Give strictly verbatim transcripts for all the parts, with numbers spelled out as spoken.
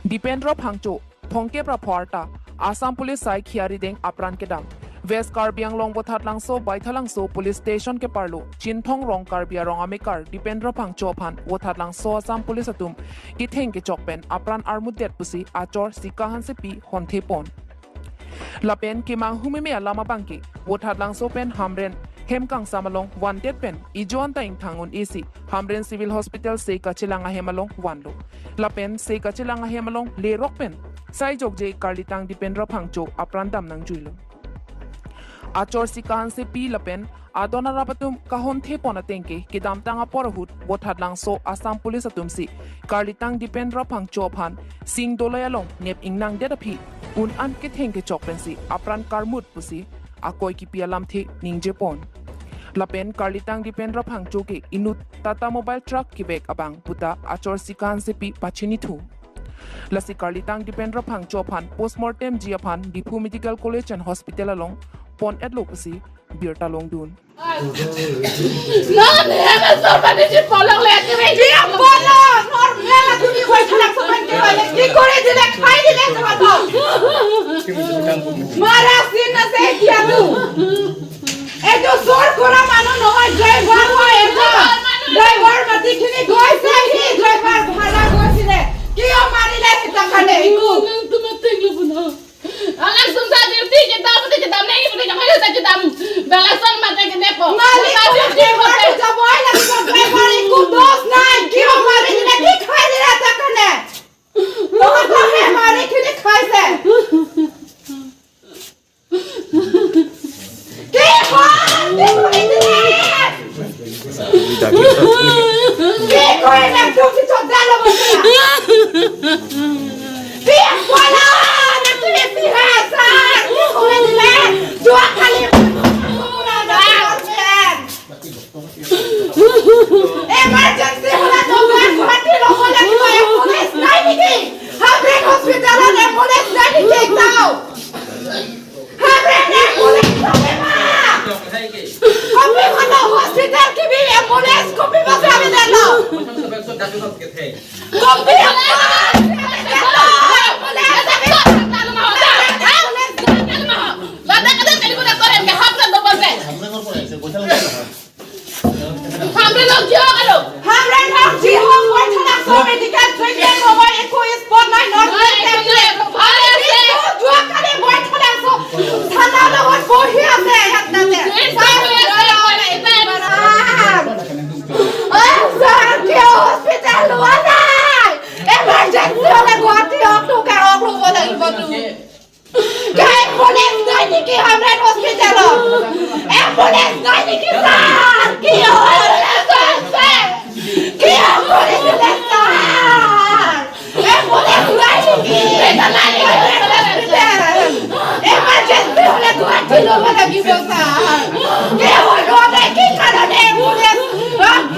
Dipendra Phangcho, thomkep ra pho arta, Assam Police sai khia rideng apran kedam. West Karbi Anglong Vothatlangso Baithalangso Police Station keparlo Chinthong Rong Karbi Arong amekar Dipendra Phangcho aphan Vothatlangso Assam Police atum ketheng kechok pen apran armutdet pusi achor Sika Hansepi honthepon. Lapen kemang humeme alam abangke Vothatlangso pen Hamren hem kangsam along vandet pen ijo anta ingthang un-esi Hamren Civil Hospital se kachelang ahem along vanlo. Lapen se kachelang ahem along lerok pen sai jokje karlitang Dipendra Phangcho apran dam nangjuilo. Achor Sika Hansepi lapen adon arap atum kahonthepon atengke kedamtang apor ahut Vothatlangso Assam Police atumsi karlitang Dipendra Phangcho aphan sing doloi along nep ingnangdet aphi un-an ketheng kechok pensi apran karmut pusi akoi kipi alamthe ningjepon. Lapen karlitang Dipendra Phangcho ke inut Tata Mobile Truck kevek abang puta achor Sika Hansepi pachinithu. Lasi karlitang Dipendra Phangcho aphan postmortem ji aphan Diphu Medical College and Hospital along pon-etlo pusi birta longdun. Non hema sopan isi polong le kiri. Dia polong, normal aku ni koi khanak sopan kiri. Di kore dilek, khai dilek sopan to. Mara sin na se dia tu. Ejo sor kora manu no driver ho ejo. Driver mati kini goi se hi driver bhara goi sile. Kiyo mari le sita khane iku. Nang tu mateng lo puno. Alang sungsa duty kita pati kita neng pati kita pati kita. Belasan mata kene po. Mali ko driver tu jabo ai lagi ko driver iku dos nai kiyo mari le ki khai le ta khane. Lo ka mari kini khai se. Ki koi, ki koi dilek? Ki koi dilek tu si chodda lo bos. Ki koi dilek tu si hai sar? Ki koi dilek? Jua kali. Emergency hala to Guwahati lo hala to ambulance nai niki? Hamren hospital ambulance nai niki tau? Hamren ambulance to ma? Kopi kono hospital kibi ambulance kopi ma sabi delo? Kopi ambulance sabi delo? Ambulance sabi delo? Lada kada kali ko doktor em ke hap na doktor ke. Hamren lok jiho kalo. Hamren lok jiho koi thana so medical treatment ko koi eko spot nai non. Nai, nai, nai. Jua kali koi thana so. Thana lo hot bohi ase yat na te. Nai, nai, nai, nai, nai. Oh, sir, kiyo hospital lo anai. Emergency hole Guwahati ok tu ka ok lo bola ibo tu. Kya ambulance nai niki Hamren hospital? Ambulance nai niki sir? Kiyo ambulance nai sir? Kiyo ambulance nai sir? Ambulance nai niki? Hamren hospital. Emergency hole Guwahati lo lagi sir. Kiyo lo nai ki karone ambulance?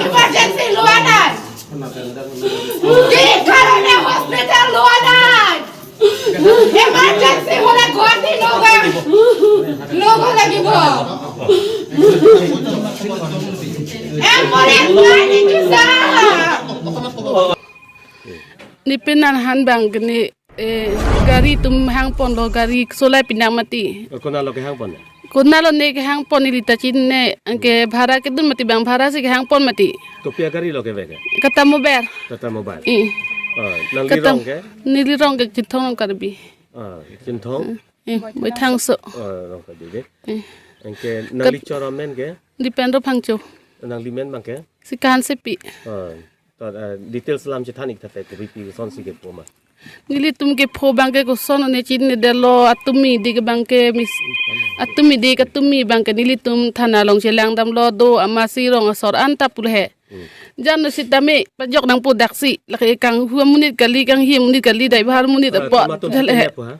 Emergency lo nai. Ki karone hospital lo nai? Emergency hole Guwahati loga, loga lagibo. Ambulance nai niki sir? Ne pen nanghan abang ke ne, eh, gari atum hangponlo, gari solai pinang mati. Konat lo kehangpon? Konat lo ne kehangpon neli ta chinine, anke bhara kedun mati abang, bhara si kehangpon mati. Kopi agari lo kevek ke? Tata Mobile. Tata Mobile. Eh. Ah, nangli Tata rong ke? Neli rong ke Chinthong Rong Karbi. Ah, Chinthong? Eh, Baithangso. Ah, Rong Karbi de. Eh. Anke nangli choro men ke? Dipendra Phangcho. Nangli men abang ke? Sika Hansepi. Ah, to, ah, details alam chethan ik tha te, kopi pi kosonsi kepho ma? Nelitum kepho abang ke koson ne chinine detlo, atum midi ke abang ke mis-, atum midi ke atum mi abang ke nelitum thana along chelang damlo, do amatsi rong asor anta pu le he. Hmm. Jan no sitame pajok nangpo daksi, lake kanghu amonit kali, kanghi amonit kali, driver amonit Ah, apo, komatum dale he. Kidnap ha?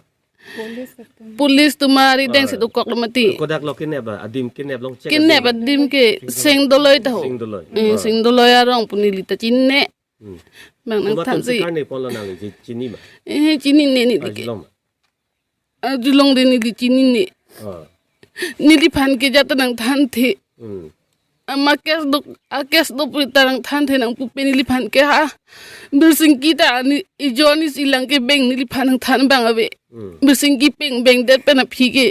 Police atum. Police atum ari deng Ah. si dokok lo mati. Kodak lo kidnap ba, adim kidnap long check Kidnap adim. Adim ke sing doloi ta ho. Sing doloi. Eh, Ah. sing doloi arong pu neli ta chinine. Hmm. Abang nangthan Komatum si. Karne ponlo nangli, chi-, chini ma? Eh, chinine neli Ah, ke. Arjulong ma? Arjulong de neli chinine. Ah. Neliphan ke jat nangthanthe. Hmm. Ama case do, a case do pu ta nangthan the nangpupe neliphan ke ha. Birsingki ta ni ijo ni silang ke beng neliphan nangthan abang ave. Hmm. Birsingki peng bengdet pen aphi ke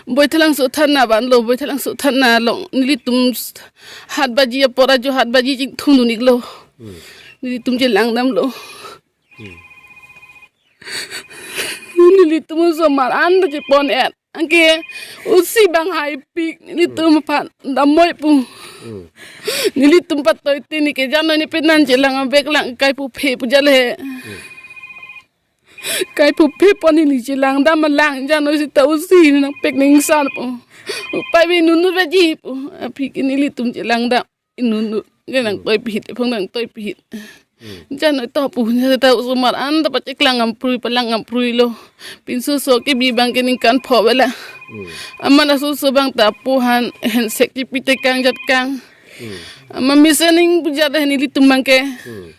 Boithalangso thana vanlo, Boithalangso thana along nelitum s-, hat baji apor ajo hat baji chingthum dun-iklo. Hmm. Nelitum chelang damlo. Hmm. Nelitum osomar an ta chepon-et. Anke usi abang haipik nelitum aphan damnoi pu. Hmm. Nelitum patoi te ne ke jano ne penan chelang abek lang kai pu phe pu jale. Hmm. Kai pu phe pon neli chelang dam alang jano sita usi nangpek ningsar pu. Upai bi nunu baji pu. Aphi ke nelitum chelang dam. Inunu ke nangtoi pihit, ephong nangtoi pihit. Hmm. Jano to pu, jano ta osomar an ta pacheklang amprui, palang amprui lo. Pinso so ke bi abang ke ningkan pho bela. Hmm. Aman aso so abang ta pu han, hensek chipi tekang jat kang. Hmm. Ama mesen ning pu jat nelitum abang ke. Hmm.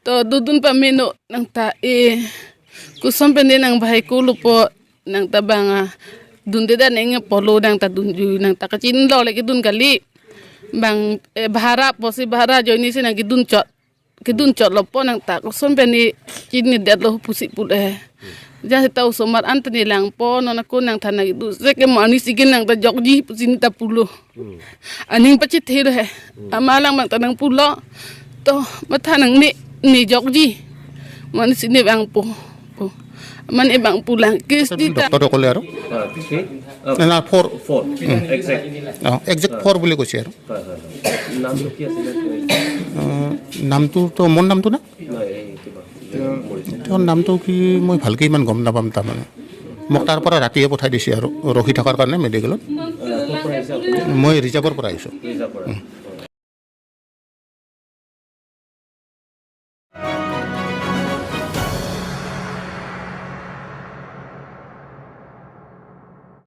To dodun pameno nang ta e. Koson pen de nang bahai ko lupo nang ta abang a. Dunde dan eng polo nang ta dunju nang ta kachinilo le kedun kali. Abang, eh, bhara pusi bhara ajoine si nang kedun chot. Kedun chotlo po nang ta koson pen ne chinidetlo pusi pulo he. Jasi ta osomar an ta ne langpo non ako nangthan nang kedu se ke mo arnisi ke nang ta jokji pusi ne ta pulo. Hmm. Aning pachethelo he. Hmm. Ama alang abang ta nangpulo. To matha nangne, ne jokji. Mo arnisi ne abang po. Po. Ama ne abang pulang. Kisti ta. Doctor okole aro? Ah, three? Ah, না, না, four. Four. উম। একজেক্ট। অ, exact four বুলি কৈছে আৰু। হয়, হয়, হয়। নামটো কি আছিলে? অ, নামটো তো, মোৰ নামটো না? নহয়, এই কিবা। তেওঁৰ নামটো কি মই ভালকে ইমান গম নাপাম তাৰমানে। মোক তাৰ পৰা ৰাতিয়ে পঠাই দিছে আৰু ৰখি থকাৰ কাৰণে মেডিকেলত। আহ, ক'ৰ পৰা আহিছে আপুনি? মই ৰিজাৰ্ভৰ পৰা আহিছোঁ। ৰিজাৰ্ভৰ। উম।